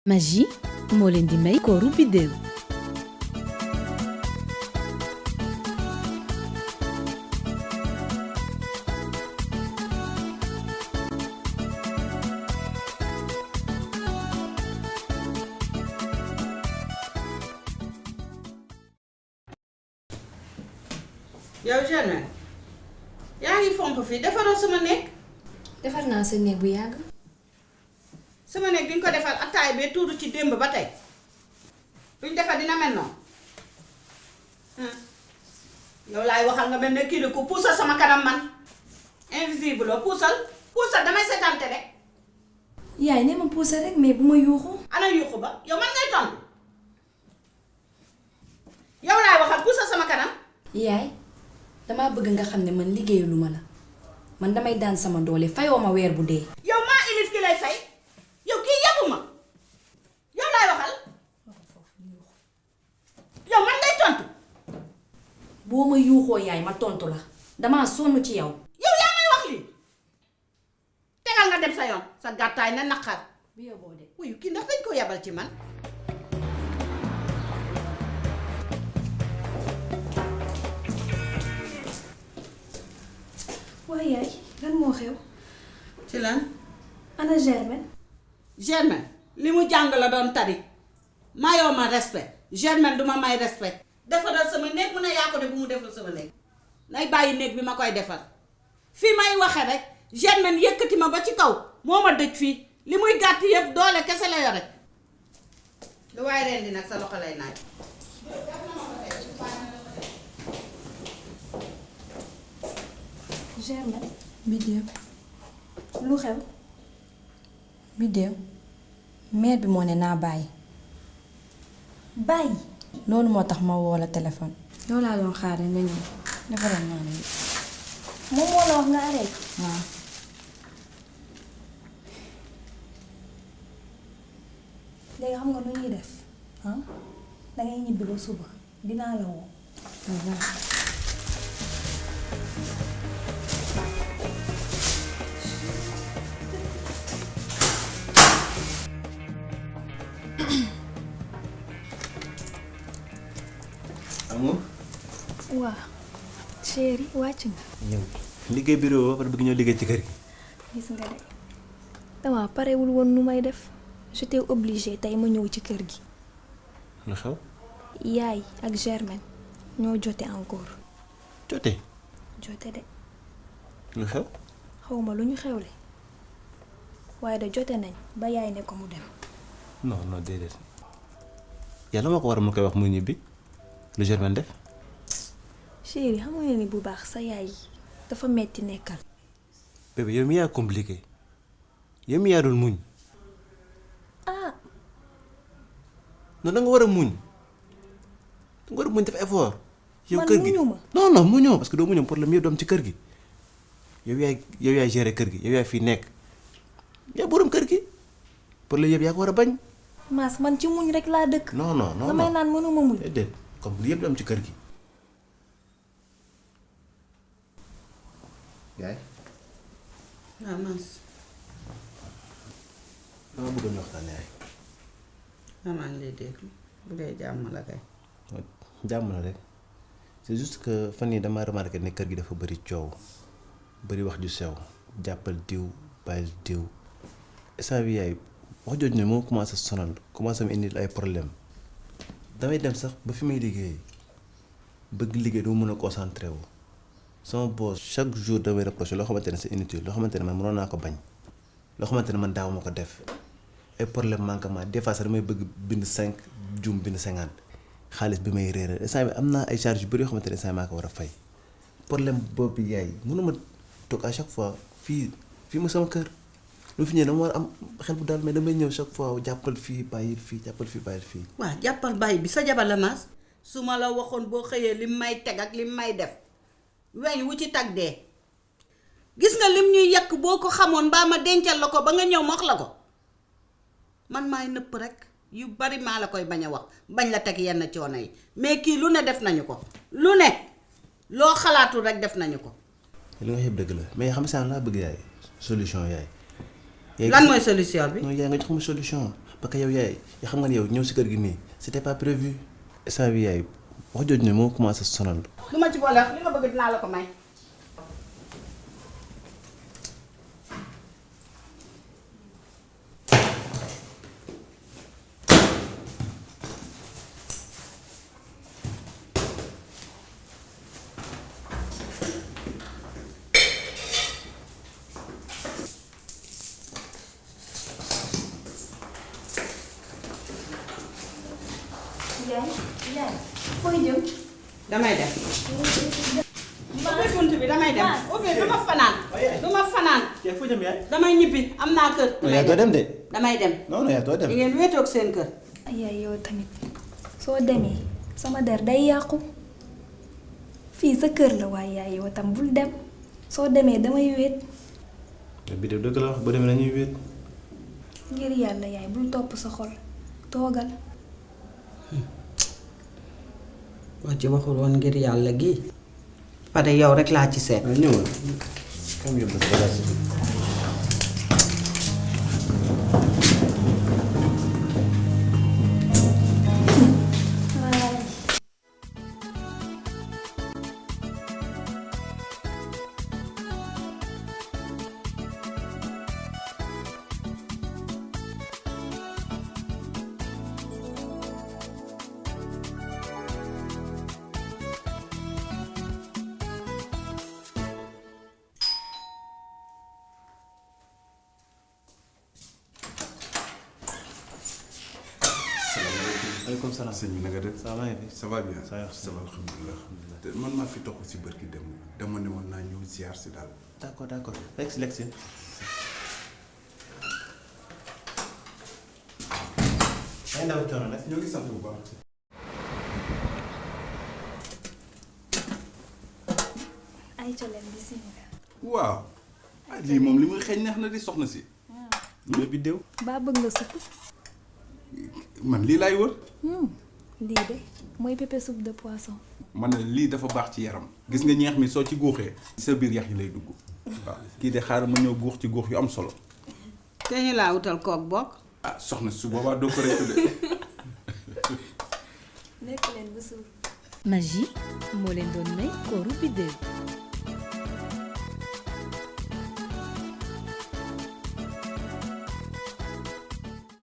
MAGGI moo leen di may Kooru Biddew. yow Germaine yaa ngi fomp fii defaroo sama néeg. defar naa sa néeg bu yàgg. sama néeg bi ñu ko defal attaay bee tuuru ci démb ba tey duñ defar dina mel noonu yow laay waxal nga mel ne kii ko puusal sama kanam man invisible la puusal damay seetante rek. yaay ne ma puusal rek mais bu ma yuuxu. ana yuuxu ba yow man ngay tontu yow laay waxal puusal sama kanam. yaay damaa bëgg nga xam ne man liggéeyalu ma la man damay daan sama doole fayoo ma weer bu dee. yow maa ilif ki lay fay yow kii yebbu ma yow laay waxal yow man ngay tontu. boo ma yuuxoo yaay ma tontu la damaa sonn ci yow. yow yaa may wax lii tegal nga dem sa yoon sa gàttaay na naqar. bi yow boo de. wuyu kii ndax dañ ko yebal ci man. waaye yaay lan moo xew. ci lan. ana Germaine. Germaine li mu jàng la doon tari mayoo ma respect Germaine duma may respect. defaral sama néeg mu ne yaa ko de bu mu defal sama néeg nay bàyyi néeg bi ma koy defal fii may waxe rek Germaine yëkkati ma ba ci kaw moo ma dëj fii li muy gàtt yëpp doole kese la yore lu waaye ren di nag sa loxo lay naaj. Germaine. Biddew lu xew. Biddew mère bi moo ne naa bàyyi. bàyyi. loolu moo tax ma woo la téléphone. yow laa doon xaar nga ñëw defaral naa la. moom moo la wax nga arrêté. waaw. léegi xam nga lu ñuy def ah dangay ñibbi ba suba dinaa la woo. amour. waaw chéri wàcc nga. ñëw liggéey bureau ba pare bëgg ñëw liggéey ci kër gi. gis nga de dama parewul woon nu may def j'étais obligée tey ma ñëw ci kër gi. lu xew. yaay ak Germaine ñoo jote encore. jote. jote de lu xew. xawma lu ñu xewle waaye de jote nañ ba yaay ne ko mu dem. non non déedéet yàlla moo ko war a mu koy wax muy ñibbi lu Germaine def. chéri xam nga ni bu baax sa yaay dafa metti nekkal. bébé yow mi yaa compliqué yow mi yaa dul muñ. ah. non da nga war a muñ da nga war a muñ def effort. yow man kër gi muñu ma. non non muñoo parce que doo muñoo problème yëpp doom ci kër gi yow yaay gérer kër gi yow yaay fii nekk yaa borom kër gi problème yëpp yaa ko war a bañ. Maas man ci muñ rek laa dëkk. non non non damay naan mënuma muñ. déedéet comme li yëpp doom ci kër gi. yaay. waaw Maas. dama bëggoon ñu waxtaan yaay. maa ngi lay déglu bu dee jàmm la kay. jàmm la rek c'est juste que fan yii dama remarqué ne kër gi dafa bëri coow bëri wax ju sew jàppal diw bàyyil diw instant bi yaay wax jooju ne moo commencé sonal commencé ma indil ay problème damay dem sax ba fi may liggéey bëgg liggéey doo mën a concentré wu sama boss chaque jour damay reproché loo xamante ne c'est inutile loo xamante ne man mënoon naa ko bañ loo xamante ne man daaw ma ko def ay problème manquement des fois sax damay bëgg bind 5 juum bind 50 xaalis bi may réeral instant bi am naa ay charges yu bëri yoo xamante ne instant maa ko war a fay problème boobu yaay mënuma toog à chaque fois fii ma sama kër lu fi ñëwee dama war a am xel bu daal mais damay ñëw chaque fois jàppal fii bàyyil fii jàppal fii bàyyil fii. waaw jàppal bàyyi bi sa jabar la Maas su ma la waxoon boo xëyee lim may teg ak lim may def weñ wu ci tag dee gis nga lim ñuy yàq boo ko xamoon mbaa ma dencal la ko ba nga ñëw ma wax la ko man maay nëpp rek yu bari maa la koy bañ a wax bañ la teg yenn coono yi mais kii lu ne def nañu ko lu ne loo xalaatul rek def nañu ko. li nga xëpp dëgg la mais xam nga laa bëgg yaay solution yaay. lan mooy solution bi. non yaay nga jox ma solution parce que yow yaay yoo xam nga ne yow ñëw si kër gi nii c'était pas prévu instant bi yaay wax jooju ne moo commencé sonal. lu ma ci boole wax li nga bëgg dinaa la ko may. yaay fooy jëm. damay dem. ubbi bunt bi damay dem. ubbi du ma fanaan. du ma fanaan. yaa foo jëm yaay. damay ñibbi am naa kër. yaa doo dem de. damay dem. non non yaa doo dem. di ngeen wéetoog seen kër. yaay yow tamit soo demee sama der day yàqu fii sa kër la waaye yaay yow tam bul dem soo demee damay wéet. Biddew dëgg la wax ba demee nañuy wéet. ngir yàlla yaay bul topp sa xol toogal. boo ci waxul woon ngir yàlla gi pare yow rek laa ci seet. ñëwal kam yóbbu sa bagage bi. Aleykum salaam. sëñ bi na nga def. ça va bien. ça va bien. ça va alhamdulilah. te man maa fi toog si bërki dem dama ne woon naa ñëw ziar si daal. d'accord d'accord lekk si lekk si. ay ndaw coono nag. ñoo ngi sant bu baax. ay coleen bi si nga. waaw. ah lii moom li muy xeeñ neex na di soxna si. Biddew. baa bëgg nga supp. man lii laay wër. lii de mooy pépé soupe de poisson. man ne lii dafa baax ci yaram. gis nga ñeex mi soo ci góoxee. sa biir yax yi lay dugg. waaw kii de xaaral ma ñëw góox ci góox yu am solo. te ñu laa wutal kook bokk. ah soxna su boobaa doo ko rekk de. nekk leen ba suur. MAGGI moo leen doon may Kooru Biddew.